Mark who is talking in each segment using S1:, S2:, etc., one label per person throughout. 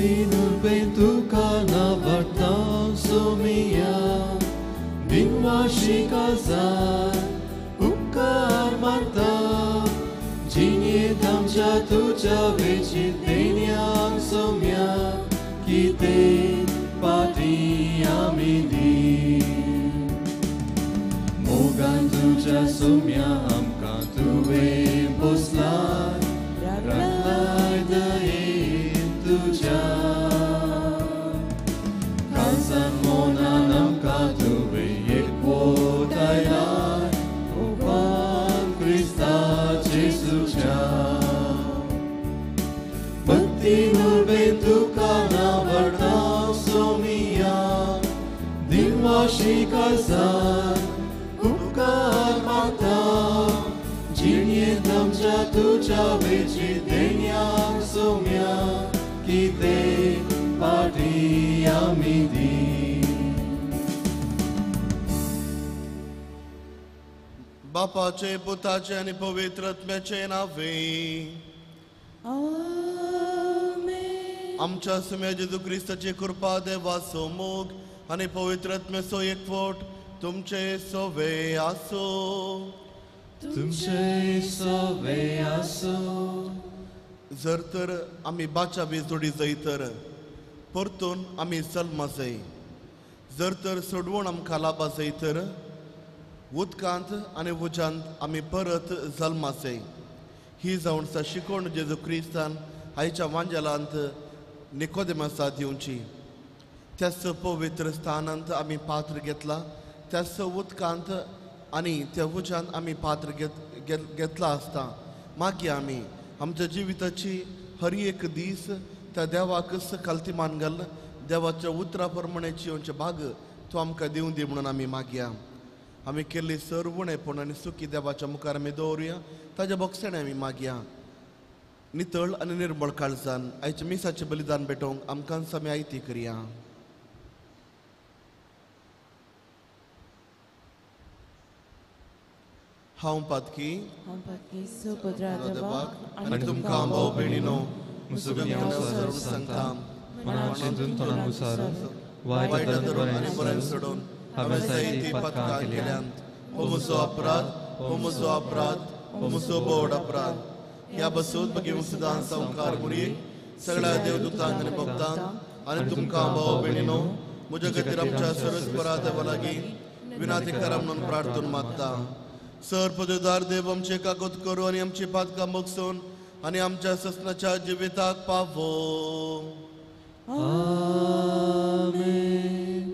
S1: भक्ती तुका नावडटा सोमिया दिनवाशी काजार उपकार मानता जिणेंत आमच्या तुज्या वेची देण्यांक सोम्या कितें पाटी आमी दी मोगान तुज्या सोम्या आमकां तुवें पोसलाय राखलाय दयेन तुज्या काळजान मनान आमकां तुवें एकवटायलाय भगवान क्रिस्ता जेजूच्या भक्तीन उर्बेन तुका नावडटा सोमिया दिनवाशी काळजान उपकार मागता जिणेंत आमच्या तुज्या वेची देण्यांक सोम्या कितें पाटी आमी दी.
S2: बापाचे पुताचे आनी पवित्र आत्म्याचे नांवे
S3: आमेन.
S2: आमच्या सुम्या जेजू क्रिस्ताची कृपा देवाचो मोग आनी पवित्र आत्म्याचो एकवट तुमचे सोवे आसो.
S1: तुमचे सोवे आसो.
S2: जर तर आमी बाचा बी जोडी जाय तर परतून आमी जल्मा जाय. जर तर सोडवण आमकां लाबा जाय तर उदकांत आनी उज्यांत आमी परत जल्मा जाय. ही जावन आसा शिकवण जेजू क्रिस्तान आयच्या वांजेलांत निकोदेमासा दिवची. त्याच पवित्र स्थानांत आमी पात्र घेतला, त्याच उदकांत आनी त्या उज्यांत आमी पात्र घेतला आसता. मागीर आमी आमच्या जिविताची हर एक दीस त्या देवाकच खालती मान घाल देवाच्या उतरा प्रमाणे जिवनचे भाग तो आमकां दिवन दी म्हणून आमी मागया. आमी केल्ली सर्व उणेपण आनी सुखी देवाच्या मुखार आमी दवरुया. ताज्या बोगसणे आमी मागया. नितळ आनी निर्मळ काळजान आयच्या मिसाचें बलिदान भेटोवंक आमकांच आमी आयती करया. हांव पातकी देवाक आनी तुमकां भाव भयणीनो सांगता वायट धरून आनी बरें सोडून हांवें जायतीं पातकां केल्यांत. हो म्हजो अपराध, हो म्हजो अपराध, हो म्हजो बोड अपराध. ह्या बसून भगिनी सुदां संवकार मुरयेक सगळ्या देवदूतांक आनी भक्तांक आनी तुमकां भाव भयणीनो म्हज्या खातीर आमच्या सरस्परा देवा लागीं विनाती करा म्हणून प्रार्थून मागता. सर पदवीदार देव आमचे कागद करू आनी आमची पातकां मोगसून आनी आमच्या ससनाच्या जिविताक पावो.
S1: आमेन.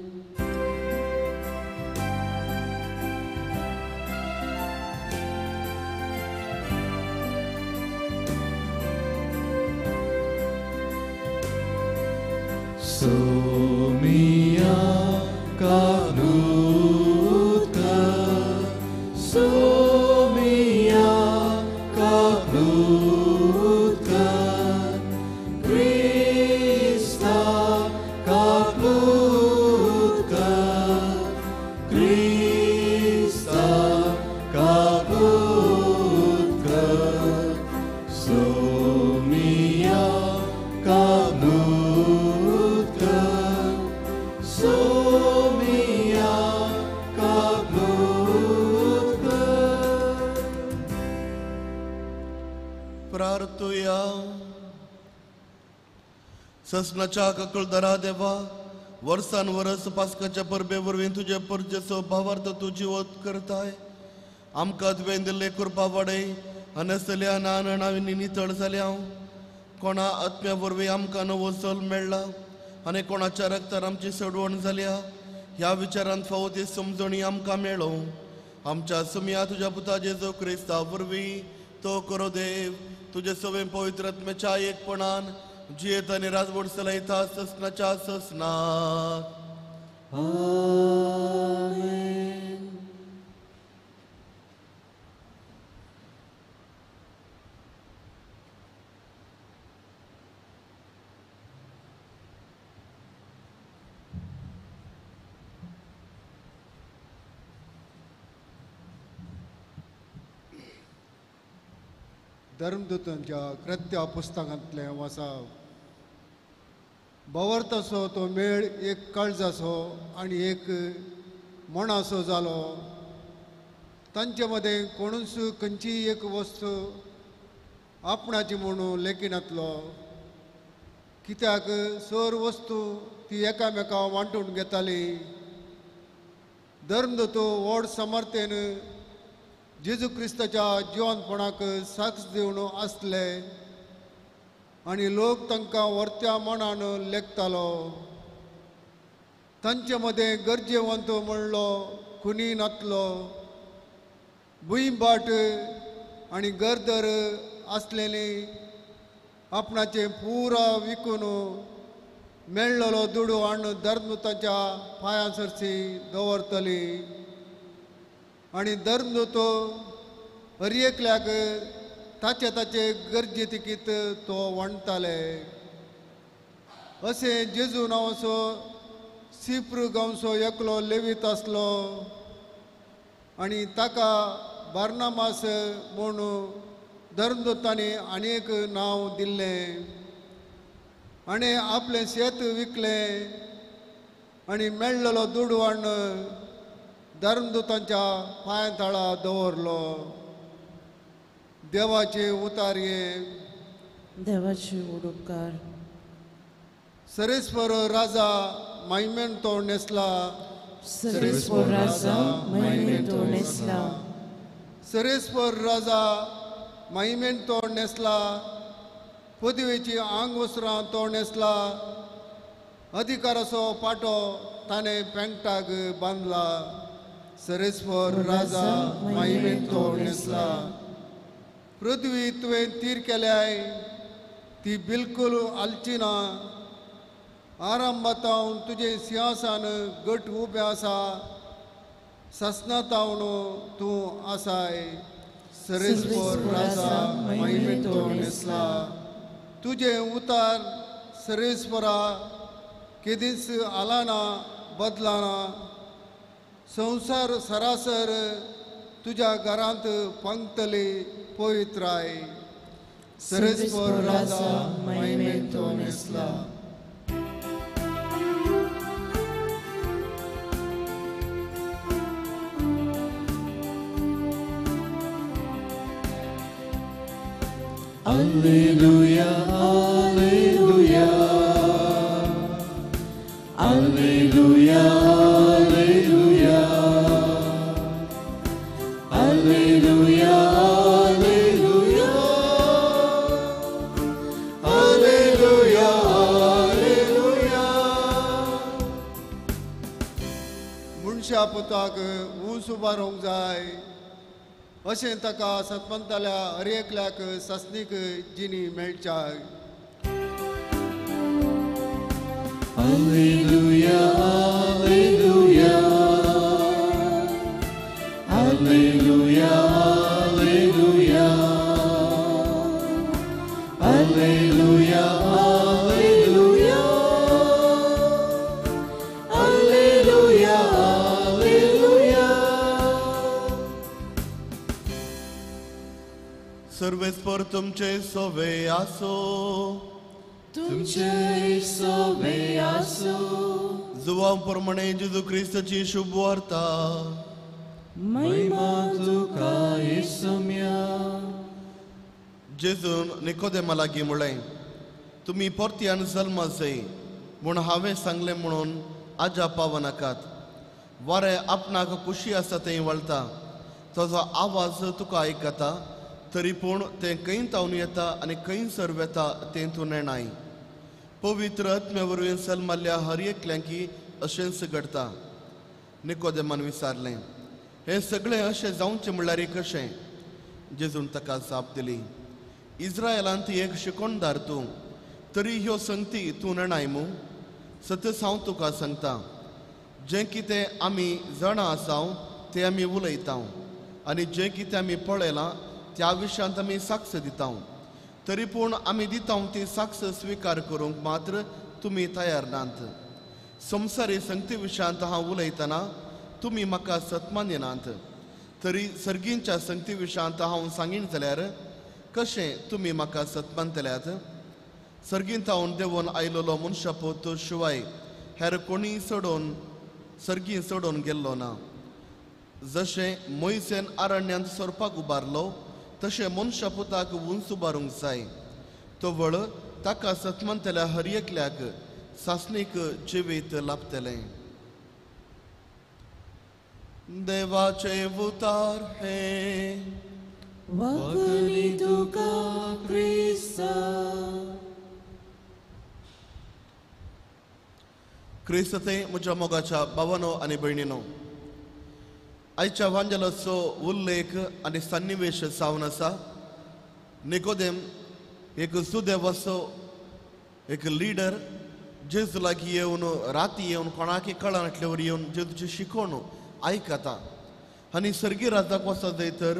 S1: सोमिया काबूत कर, सोमिया काबूत कर, क्रिस्ता काबूत कर, क्रिस्ता काबूत कर, सोमिया काबूत कर, सोमिया काबूत कर.
S2: प्रार्थुया. ससनाच्या ककळदरा देवा, वर्सान वरस पास्काच्या परबे वरवीं तुजे परजेचो भावार्थ तूं जिवत करताय. आमकां तुवें दिल्ले कृपा वाडय आनी असल्या नानणांनी नितळ जाल्या. कोणा आत्म्या वरवीं आमकां नवो जल्म मेळ्ळा आनी कोणाच्या रक्तार आमची सोडवण जाल्या ह्या विचारांत फावो ती समजणी आमकां मेळो. आमच्या सुमया तुज्या पुता जेजू क्रिस्ता वरवीं तो करो देव तुजे सवें पवित्र आत्म्याच्या एकपणान जियेत आनी राजवट चलयता ससनाच्या ससनाक.
S1: आमेन.
S4: धर्मदूतांच्या कृत्या पुस्तकांतलें वाचप. भवरतासो तो मेळ एक काळजाचो आनी एक मणासो जालो. तांचे मदें कोणूच खंयचीय एक वस्तू आपणाची म्हणून लेखिनातलो, कित्याक सर वस्तू ती एकामेका वांटून घेताली. धर्मदूत व्हड समर्थेन जेजू क्रिस्ताच्या जिवनपणाक साक्ष दिवन आसले आनी लोक तांकां व्हरत्या मनान लेखतालो. तांचे मदें गरजेवंत म्हणलो खुनी नातलो. भूंय बाट आनी घरदर आसलेली आपणाचें पुरा विकून मेळ्ळलो दुडू हाडून धर्मदूताच्या पांयां सरशी दवरतली आनी धर्मदूत हर एकल्याक ताचे ताचे गरजे तिकीत तो वांटताले. अशें जेजू नांवाचो सिप्र गांवचो एकलो लेवीत आसलो आनी ताका बार्नामास म्हूण धर्मदूतांनी आनी एक नांव दिल्लें. आनी आपलें शेत विकलें आनी मेळ्ळलो दुडू हाडून धर्मदूतांच्या पांयां तळा दवरलो. देवाचे उतारये.
S3: देवाचे उडोपकार.
S4: सरेस्वर राजा मायमेन तो नेसला.
S3: सरेस्वर राजा मायमेन तो नेसला.
S4: सरेस्वर राजा मायमेन तो नेसला. पदवेची आंगवस्त्रां तो नेसला. अधिकाराचो पाटो ताणें पेंगटाक बांदला. सरेस्वर राजा मायमेन तो नेसला. पृथ्वी तुवें तीर केल्याय ती बिलकुल हालची ना. आरंभातावन तुजें सिंहासन घट उबें आसा. ससनातावन तूं आसाय. सरेस्वर राजा मायमेन तो नेसला. तुजें उतार सरेस्वरा केदींच आलाना बदलाना. संवसार सरासर तुज्या घरांत पंगतली पवित्राय. सरेस्वर राजा मायमेन तो नेसला.
S1: Alleluia, Alleluia, Alleluia, Alleluia, Alleluia, Alleluia, Alleluia, Alleluia.
S4: मनशा पुताक ऊंच उबारूंक जाय अशें ताका सतपंताल्या हर एकल्याक सासणीक जिणी मेळच्या.
S1: Alleluia, Alleluia, Alleluia, Alleluia, Alleluia, Alleluia, Alleluia, Alleluia.
S2: सर्वेस्पर तुमचे सोवे आसो.
S1: तुमचे सोवे आसो.
S2: जुवां प्रमाणे जेजू क्रिस्ताची शुभ वार्ता.
S1: महिमा तुका येसम्या.
S2: जेजून निकोदेमा लागीं म्हळें, तुमी परत्यान जल्मा जाय म्हूण हांवें सांगलें म्हणून आजा पावनाकात. वारें आपणाक खुशी आसा तें वळटा, ताजो आवाज तुका आयकता, तरी पूण तें खंय तावन येता आनी खंयसर वेता तें तूं नेणाय. पवित्र आत्म्या वरवीं सलमाल्ल्या हर एकल्यांकी अशेंच घडटा. निकोदेमान विचारलें, हें सगळें अशें जावचें म्हणल्यार कशें? जेजून ताका जाप दिली, इस्रायलांत एक शिकोणदार तूं, तरी ह्यो संगती तूं नेणाय मू? सतच हांव तुका सांगता, जें कितें आमी जाणा आसाव तें आमी उलयता आनी जें कितें आमी पळयलां त्या विशयांत आमी साक्ष दिता, तरी पूण आमी दिता ती साक्ष स्विकार करूंक मात्र तुमी तयार नात. संवसारी संगती विशयांत हांव उलयतना तुमी म्हाका सत्मान दिनात, तरी सर्गींच्या संगती विशयांत हांव सांगीन जाल्यार कशें तुमी म्हाका सत्मानतल्यात? सर्गींत थावन देंवोन आयलेलो मनशापूत शिवाय हेर कोणीय चडोवन सर्गीं चडोवन गेल्लो ना. जशें मोयसेन अरण्यांत सोरपाक उबारलो तशें मनशापुताक उंच उबारूंक जाय. तवळ ताका सतमंतल्या हर एकल्याक सासणीक जिवीत लाभतलें. देवाचे उतार हे
S3: वखणी तुका क्रिस्ता.
S2: क्रिस्तते म्हज्या मोगाच्या भावानो आनी भयणीनो, आयच्या वांजेलाचो उल्लेख आनी सन्निवेश जावन आसा. निकोदेम एक सुदेवाचो एक लिडर जेजू लागीं येवन राती येवन कोणाकय कळनाटले वरी येवन जेजूची शिकोवण आयकता आनी सर्गी राजाक वचत जाय तर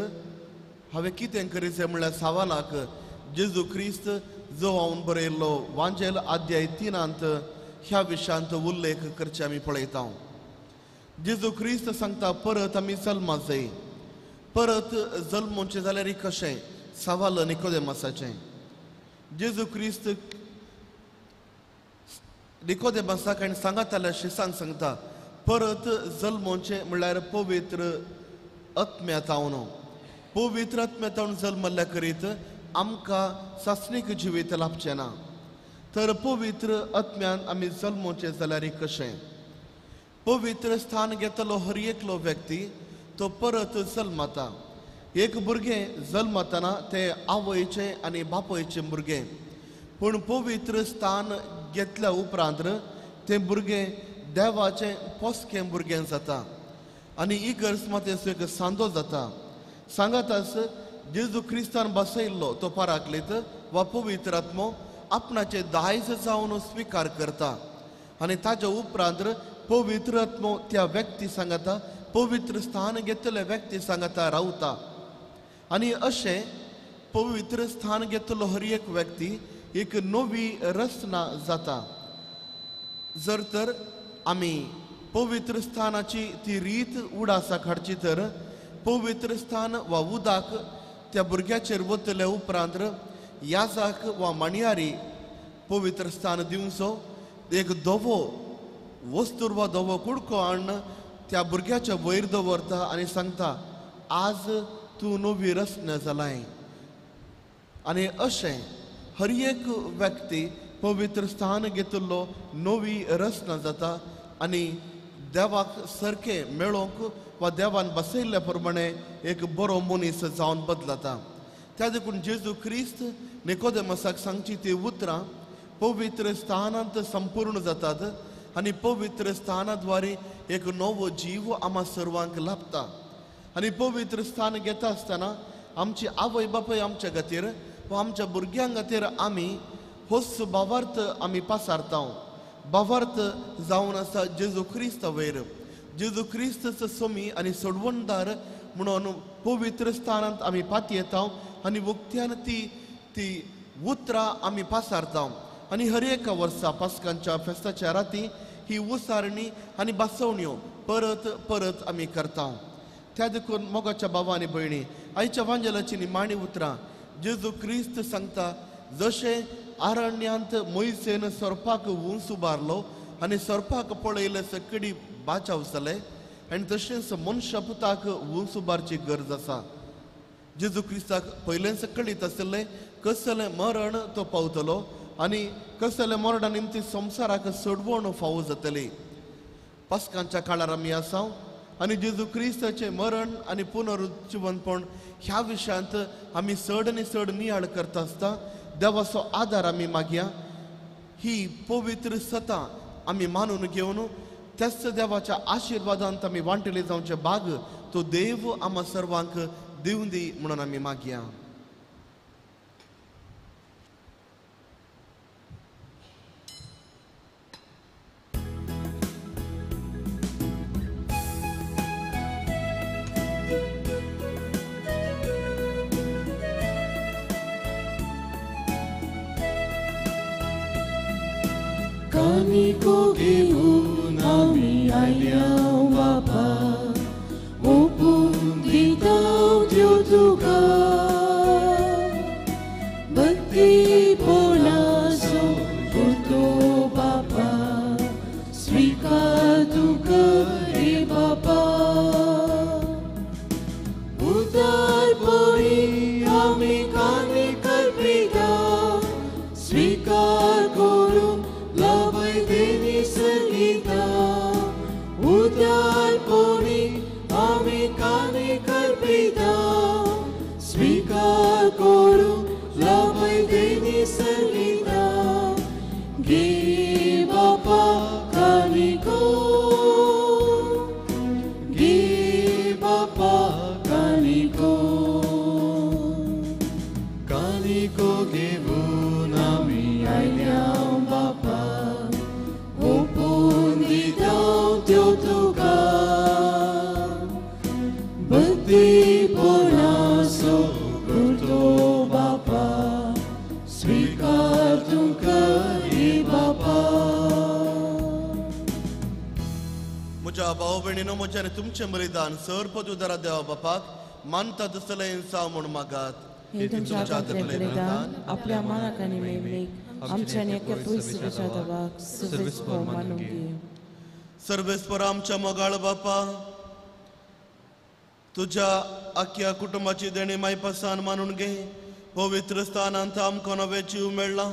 S2: हांवें कितें करीत जाय म्हणल्यार सवालाक जेजू क्रिस्त जो हांव बरयल्लो वांजेल अध्याय 3 ह्या विशयांत उल्लेख करचे आमी पळयता. जेजू क्रिस्त सांगता परत आमी जल्मा जाय. परत जल्मोचें जाल्यार कशें सवाल निकोदेमासाचें. जेजू क्रिस्त निकोदेमासाक आनी सांगाताल्या शिसांक सांगता परत जल्मोचें म्हणल्यार पवित्र आत्म्या तावन. पवित्र आत्म्या तावन जल्मल्ल्या करीत आमकां सासणीक जिवीत लाभचें ना. तर पवित्र आत्म्यान आमी जल्मोचें जाल्यार कशें? पवित्र स्थान घेतलो हर एकलो व्यक्ती तो परत जल्मता. एक भुरगें जल्मतना तें आवयचें आनी बापायचें भुरगें, पूण पवित्र स्थान घेतल्या उपरांत तें भुरगें देवाचें पोसकें भुरगें जाता आनी इगर्ज मातेचो एक सांदो जाता. सांगाताच जेजू क्रिस्तान बसयल्लो तो पराकलीत वा पवित्र आत्मो आपणाचें दायज जावन स्विकार करता आनी ताज्या उपरांत पवित्र आत्मो त्या व्यक्ती सांगता पवित्र स्थान घेतले व्यक्ती सांगता रावता. आनी अशें पवित्र स्थान घेतलो हर एक व्यक्ती एक नवी रचना जाता. जर तर आमी पवित्र स्थानाची ती रीत उडासाक हाडची तर पवित्र स्थान वा उदक त्या भुरग्याचेर वतले उपरांत याजाक वा माणयारी पवित्र स्थान दिवचो. एक धवो वस्तूर वा धवो कुडको हाडून त्या भुरग्याच्या वयर दवरता आनी सांगता आज तूं नवी रचना जालाय. आनी अशें हर एक व्यक्ती पवित्र स्थान घेतिल्लो नवी रचना जाता आनी देवाक सारकें मेळोवंक वा देवान बसयल्ल्या प्रमाणे एक बरो मनीस जावन बदलता. त्या देखून जेजू क्रिस्त निकोदेमसाक सांगची ती उतरां पवित्र स्थानांत संपूर्ण जातात आनी पवित्र स्थाना द्वारे एक नवो जीव आमा सर्वांक लाभता. आनी पवित्र स्थान घेता आसतना आमची आवय बापूय आमच्या खातीर वा आमच्या भुरग्यां खातीर आमी होच भावार्थ आमी पासारता. भावार्थ जावन आसा जेजू क्रिस्त वयर. जेजू क्रिस्तचो सोमी आनी सोडवणदार म्हणून पवित्र स्थानांत आमी पातयेता आनी उक्त्यान ती ती उतरां आमी पासारता. आनी हर एका वर्सा पास्कांच्या फेस्ताच्या राती ही उसारणी आनी बसवण्यो परत परत आमी करता. त्या देखून मोगाच्या भावा आनी भयणी, आयच्या वांजेलाची निमाणी उतरां जेजू क्रिस्त सांगता जशें अरण्यांत मोयसेन सोरपाक उंच उबारलो आनी सोरपाक पळयले सकडी बाचाव जाले आनी तशेंच मनशापुताक उंच उबारची गरज आसा. जेजू क्रिस्ताक पयलेंच कळीत आशिल्लें कसलें मरण तो पावतलो आनी कसलें मरणा निमती संवसाराक सोडवण फावो जातली. पास्कांच्या काळार आमी आसा आनी जेजू क्रिस्ताचें मरण आनी पुनरुज्जीवनपण ह्या विशयांत आमी चड आनी चड नियाळ करता आसता देवाचो आदार आमी मागया. ही पवित्र सता आमी मानून घेवन त्याच देवाच्या आशिर्वादांत आमी वांटले जावचे भाग तो देव आमा सर्वांक दिवं दी म्हणून आमी मागया.
S1: कानिको घेवन आमी आयल्या बापा, ओपून दिताव त्यो तुका, भक्ती पोलासो कानिको घेवन आमी आयल्या बापा, ओपून दिता त्यो तुका भक्तीपणाचो करतो बापा, स्वीकार तुमकां बापा.
S2: म्हज्या भाव भयणीनो, म्हज्या आनी तुमचें बलिदान सर पदुदारा देवा बापाक मानता तसलें जावं म्हूण मागात.
S3: हे तुमच्या हातांतलें बलिदान आपल्या मानाक आनी मेमणीक आमच्या आनी एका पयसुच्या देवाक सर्वेस्पर मानूंक दी.
S2: सर्वेस्पर आमच्या मोगाळ बापा, तुज्या आख्या कुटुंबाची देणी मायपासान मानून घे. पवित्र स्थानांत आमकां नवें जीव मेळ्ळा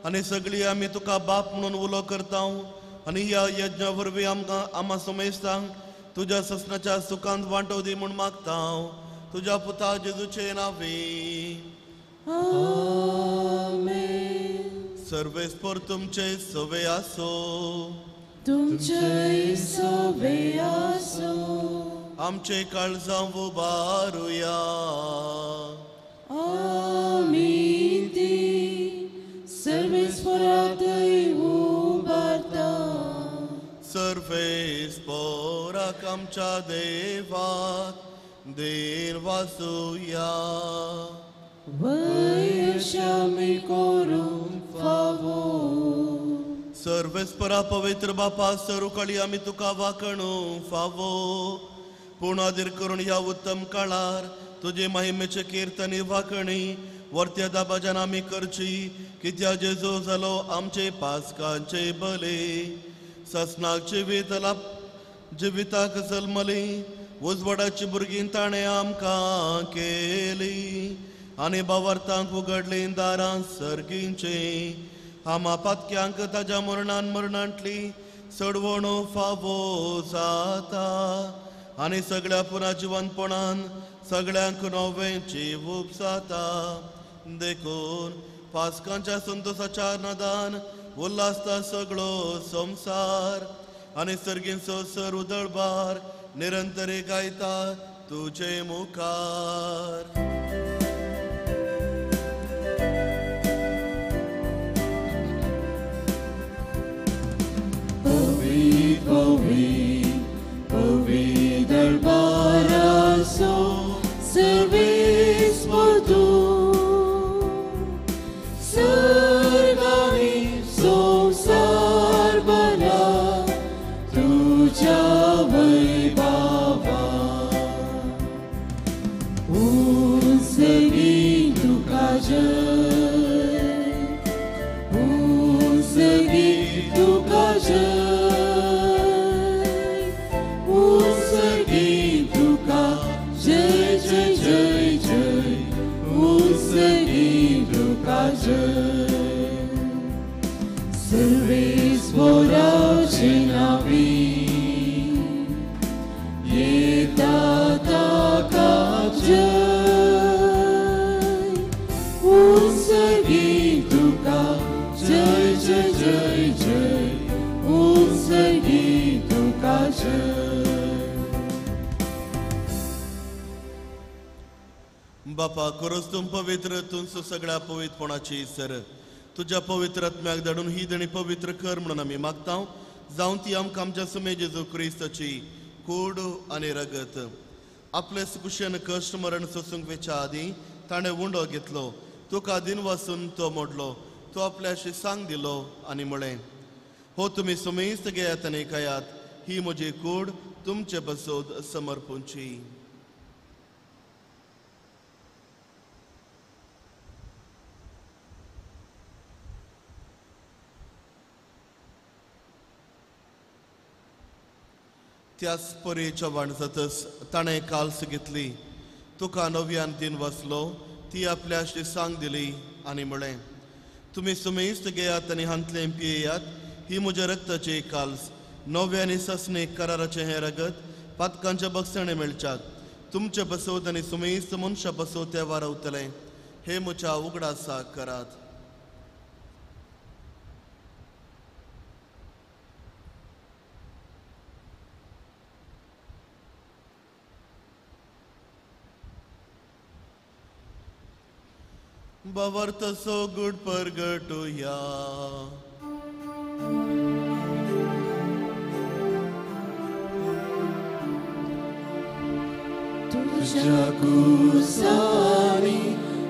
S2: आनी सगळीं आमी तुका बाप म्हणून उलो करता. आनी ह्या यज्ञा वरवीं आमकां आमा समेस्तांक तुज्या ससनाच्या सुखांत वांटो दी म्हूण मागता, तुज्या पुता जेजूचे नांवे.
S1: आमेन.
S2: सर्वेस्पर तुमचे सवे आसो,
S1: तुमचे सवे आसो.
S2: आमचे काळजां उबारुया.
S1: आमी ती सर्वेस्परातय उबारता.
S2: सर्वेस्पराक आमच्या देवाक देर वासुया.
S1: वयशामी करूंक फावो.
S2: सर्वेस्परा पवित्र बापा, सरुकाळी आमी तुका वाकणू फावो, पूण आदीर करून ह्या उत्तम काळार तुजे महिमेचे किर्तनी वाकणी वर्त्या दाबाजान आमी करची, कित्या जेजू जालो आमचे पासकांचे बले. ससनाक जिविताक जल्मली उजवाडाची भुरगीं ताणें आमकां केली आनी बावार्थांक उगडली दारां सर्गींची. आमा पातक्यांक ताज्या मरणान मरणांतली सडवण फावो जाता आनी सगळ्या पुना जिवनपणान सगळ्यांक नवें जीव उपसाता. देखून पासकांच्या संतोसाच्या नादान उल्हासता सगळो संवसार आनी सर्गींचो सर उदळबार निरंतरे गायता तुजे मुखार.
S1: पवित्र पवित्र पवित्र दरबाराचो सर्वेस्पर तूं, सर्गांनी संवसार भरला तुज्या वैभवान. उंचगी तुका जय, उंचगी तुका जय, उंचगी तुका जय जय जय जय, उंचगी तुका जय. सर्वेस्पराचे नांवी येता ताका जय, उंचगी तुका जय जय जय जय, उंचगी तुका जय.
S2: बापा, खरोच तूं पवित्र, तूंच सगळ्या पवित्रपणाची सर. तुज्या पवित्र आत्म्याक धाडून ही देणी पवित्र कर म्हणून आमी मागता, जावं ती आमकां आमच्या सुमे जेजू क्रिस्ताची कूड आनी रगत. आपले कुशेन कश्ट मरण सोसूंक वेच्या आदीं ताणें उंडो घेतलो, तुका दिनवासून तो मोडलो, तो आपल्याशी सांग दिलो आनी म्हळें, हो तुमी सुमेस्त घेयात आनी खायात, ही म्हजी कूड तुमचे बसोद समर्पूंची. त्याच परी चव्हाण जातच ताणें काल्स घेतली, तुका नव्यान दिन वसलो, ती आपल्याशी सांग दिली आनी म्हळें, तुमी सुमेस्त घेयात आनी हांतलें पियेयात, ही म्हज्या रक्ताची काल्स, नव्या आनी ससने कराराचें हें रगत पातकांच्या बक्षणे मेळच्याक तुमचे बसोत आनी सुमेस्त मनशा बसोत ते वारवतले, हे म्हज्या उगडासाक करात. भावार्थ सोगूट परगटुया.
S1: तुझ्या कुसानी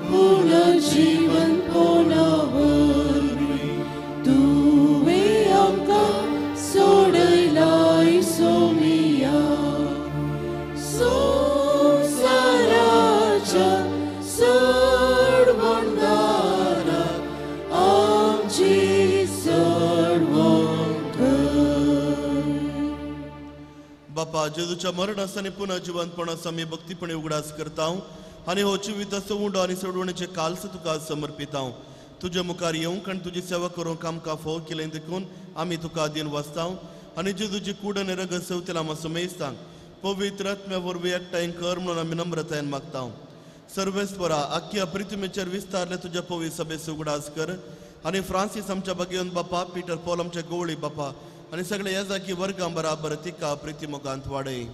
S1: पुनर्जीवन पोणावरवीं तुवें आमकां सोडयलाय सोमिया. संवसाराच्या सोडवणदारा आमची सोडवण कर.
S2: बापा, जेजूच्या मरणास आनी पुनः जिवंतपणास आमी भक्तीपणे उगडास करता आनी हो जिविताचो उंडो आनी सोडवणेचे काल्स तुका समर्पितांव. तुजे मुखार येवंक आनी तुजी सेवा करूंक आमकां फोव केलें देखून आमी तुका दिन वाचतांव आनी जेजूची कूड आनी रगत सेवतेला आमकां सुमेस्तांक पवित्र आत्म्या वरवीं एकठांय कर म्हणून आमी नम्रतायेन मागतांव. सर्वेस्परा, आख्या पृथ्वीचेर विस्तारले तुज्या पवित्र सभेचो उगडास कर आनी फ्रांसीस आमच्या बागेवन बापा, पीटर पॉल आमच्या गोवळी बापा आनी सगळे येजाकी वर्गां बराबर तिका प्रितीमुखांत वाडय.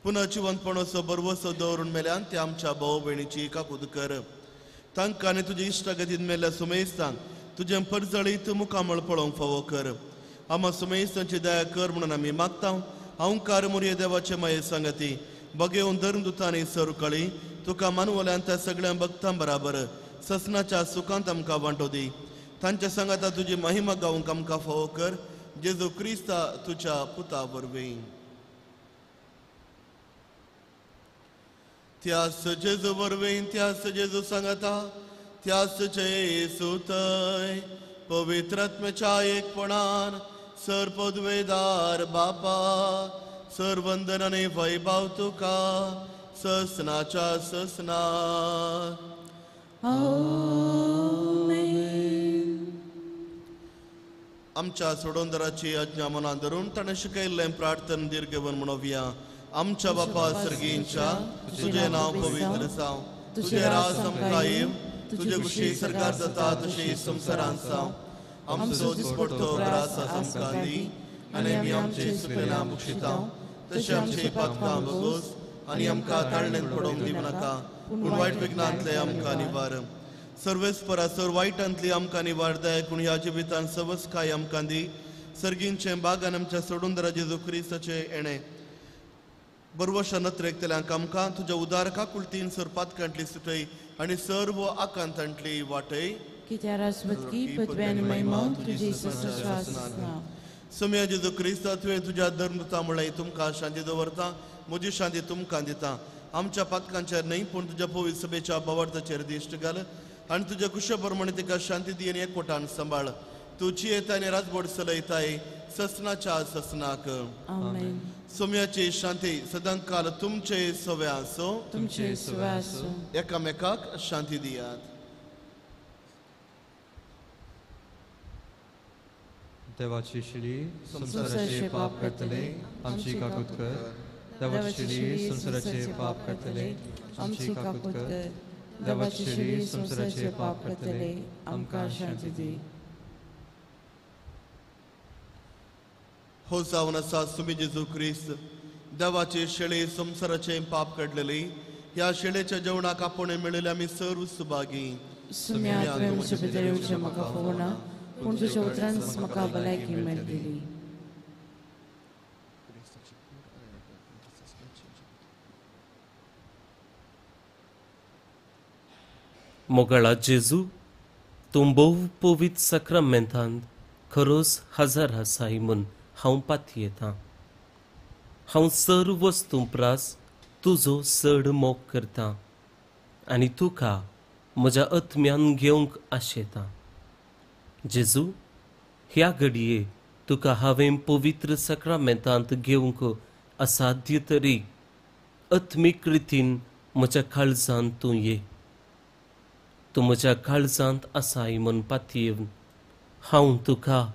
S2: पुनः जिवंतपणाचो बरवसो दवरून मेल्यान ते आमच्या भाव भयणीची काकूद कर. तांकां आनी तुजे इश्टागतीन मेल्ल्या सुमेस्तांक तुजें परजळीत मुखामळ पळोवंक फावो कर. आमा सुमेस्तांची दया कर म्हणून आमी मागता. हांवकार मोरये देवाचे माये सांगती बगेवन धर्मदुतांनी सरकळी तुका मानवल्यान त्या सगळ्या भक्तां बराबर ससनाच्या सुखांत आमकां वांटो दी. तांच्या सांगाता तुजी महिमा गावंक आमकां फावो कर. जेजू क्रिस्ता तुज्या पुता वरवीं. त्यास जेजू वरवीं, त्यास जेजू सांगाता, त्यास जेजू थंय पवित्र आत्म्याच्या एकपणान सर पदवेदार बापा, सर वंदन आनी वैभव तुका ससनाच्या ससनात.
S1: आमेन.
S2: आमच्या सोडोंदराची आज्ञा मनात धरून ताणें शिकयल्लें प्रार्थन दीर्घवन म्हणोवया. आमच्या बापा सर्गींच्या, तुजें नांव पवित्र जावं, तुजें राज आमकां येवं, तुजे कुशी सरकार जाता तशी संवसारांत जावं. आमचो दिसपडतो ग्रास आमकां दी आनी आमी आमचे सुकलेना बक्षिता तशें आमचे पातकां बगोस आनी आमकां ताळणेंत पडोवंक दिवं नाका, पूण वायट विघ्नांतले आमकां निवार. सर्वेस्परा, सर वायटांतली आमकां निवार दया पूण ह्या जिवितान सवसकाय आमकां दी. सर्गींचें बागान आमच्या सोडून जेजू क्रिस्ताचें येणें बरवशा नत्रेकतल्यांक आमकां तुज्या उदार काकुळतीन सर पातकांतली सुटय आनी सर्व आकांतांतली वाटय.
S3: कित्या राजवतकी पदवी आनी महिमा तुजी सश्वास.
S2: सोम्या जेजू क्रिस्ता, तुवें तुज्या धर्मदुता म्हळ्यार तुमकां शांती दवरता, म्हजी शांती तुमकां दिता. आमच्या पातकांचेर न्हय पूण तुज्या पवित्र सभेच्या भावार्थाचेर दिश्ट घाल आनी तुज्या कुशा प्रमाणे तिका शांती दी आनी एकवटान सांबाळ. तूं जियेता आनी राजवट चलयताय ससनाच्या ससनाक.
S3: आमेन.
S2: सोम्याची शांती सदांकाल तुमचे सवे आसो.
S3: तुमचे सवे आसो.
S2: एकामेकाक शांती दियात.
S5: देवाची शिली संवसाराचे पाप करतले आमची काकूत कर. देवाची शिली संवसाराचे पाप करतले आमची काकूत कर. देवाची शिली संवसाराचे पाप करतले आमकां शांती दी.
S2: हो जावन आसा सुमी जेजू क्रिस्त देवाचे शेळे संवसाराचे पाप काडलेली. ह्या शेळेच्या जेवणाक आपोवणें मेळिल्ले आमी सर्व सुभागी.
S3: सुम्या, तुवें म्हजे भितर येवचें म्हाका फावना, पूण तुज्या उतरानच म्हाका भलायकी मेळटली.
S6: मोगाळा जेजू, तूं भोव पवित्र साक्रामेंतांत खरोच हजार आसाय म्हूण हांव पातयेतां. हांव सर्व वस्तूं प्रास तुजो चड मोग करतां आनी तुका म्हज्या आत्म्यान घेवंक आशेतां. जेजू, ह्या घडये तुका हांवें पवित्र साक्रामेंतांत घेवंक असाध्य तरी आत्मीक रितीन म्हज्या काळजांत तूं ये. तूं म्हज्या काळजांत आसाय म्हूण पातयेवन हांव तुका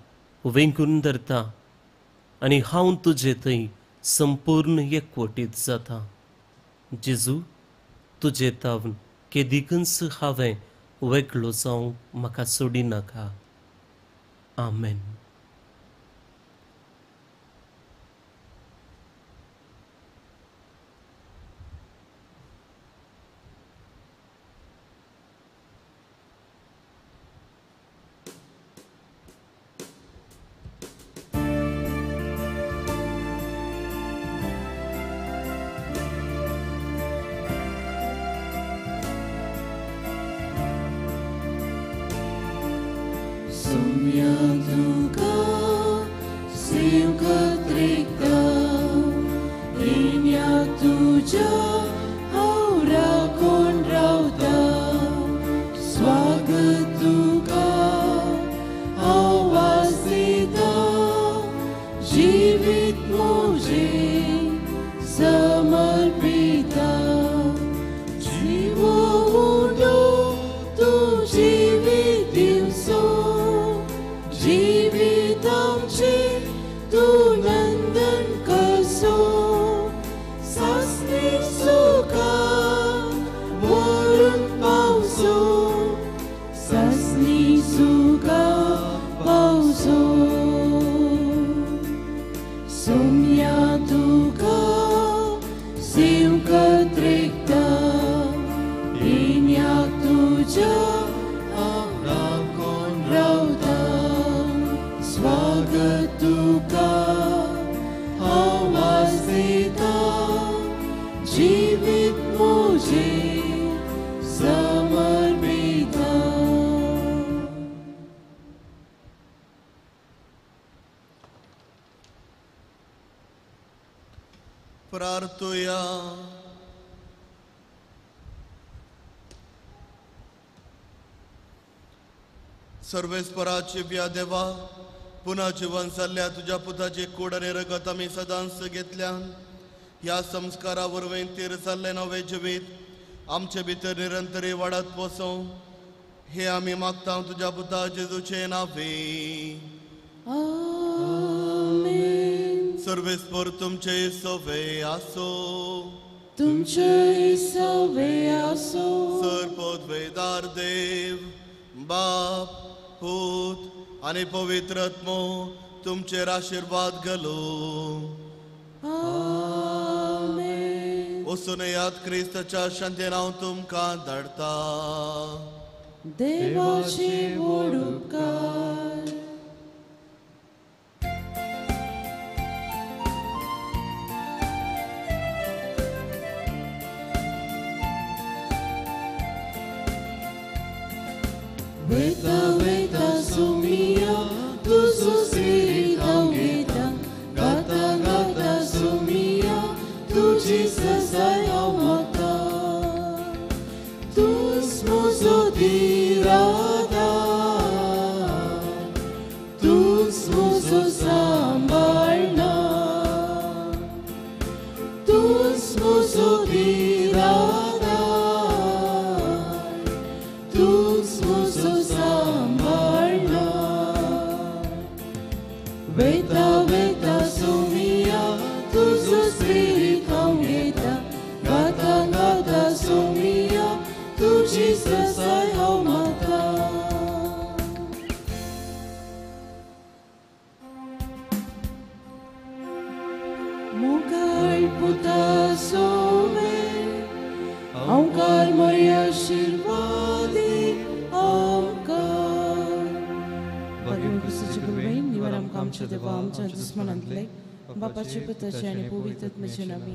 S6: वेंगून धरता आनी हांव तुजे थंय संपूर्ण एकवटीत जाता. जेजू, तुजे तावन केदीकच हांवें वेगळो जावंक म्हाका सोडिनाका. आमेन.
S1: सोम्या तुका सेवकत रेखता येण्या तुज्या हांव राखून रावता स्वागत तुका हांव वासिता जिवीत म्हजें समर्पिता जीवो उंडो तूं जिवीत दिवसो जिवीत आमचें तूं नंदन कसो सासणी सुखा व्हरून पावसो सासणी सुखा पावसो सोम्या तुका सेवकत रेखता येण्याक तुज्या हांव राखून रावता स्वागत तुका हांव वासिता जिवीत म्हजें समर्पिता.
S2: प्रार्थुया. सर्वेस्पराची व्या देवा, पुन्हा जिवन जाल्ल्या तुज्या पुताची कूड आनी रगत आमी सदांच घेतल्यान ह्या संस्कारा वरवीं तीर जाल्लें नवें जिवीत आमचे भितर निरंतरी वाडत वचूं हे आमी मागता तुज्या पुता जेजूचे नांवे.
S1: आमेन.
S2: सर्वेस्पर तुमचे सवे आसो.
S1: तुमचे सवे आसो.
S2: सरपदवेदार देव बाप पूत आनी पवित्र आत्मो तुमचेर आशिर्वाद घालू.
S1: आमेन.
S2: वचून येयात, क्रिस्ताच्या शांतीन हांव तुमकां धाडटा.
S1: देवाचे व्हड उपकार. Veta, veta, sumia, tu suspiri घेता. गाता गाता सुमिया, तुजी सजाय हांव मागता. तूंच म्हजो दिरादार, तूंच म्हजो सांबाळणार, तूंच म्हजो दिरादार, तूंच म्हजो सांबाळणार. वेता वेता सोमिया, तुजो स्पिरीत हांव घेता. गाता गाता सोमिया, तुजी सजाय हांव मागता. मुखार पुता सोवे, हांवकार मरे आशिर्वादी आमकां.
S3: भगिनी क्रिस्ताची कृपेन निवार आमकां आमच्या देवा आमच्या दुस्मनांतले बापाचे पुताचे आनी पवित्र आत्म्याचे नांवी.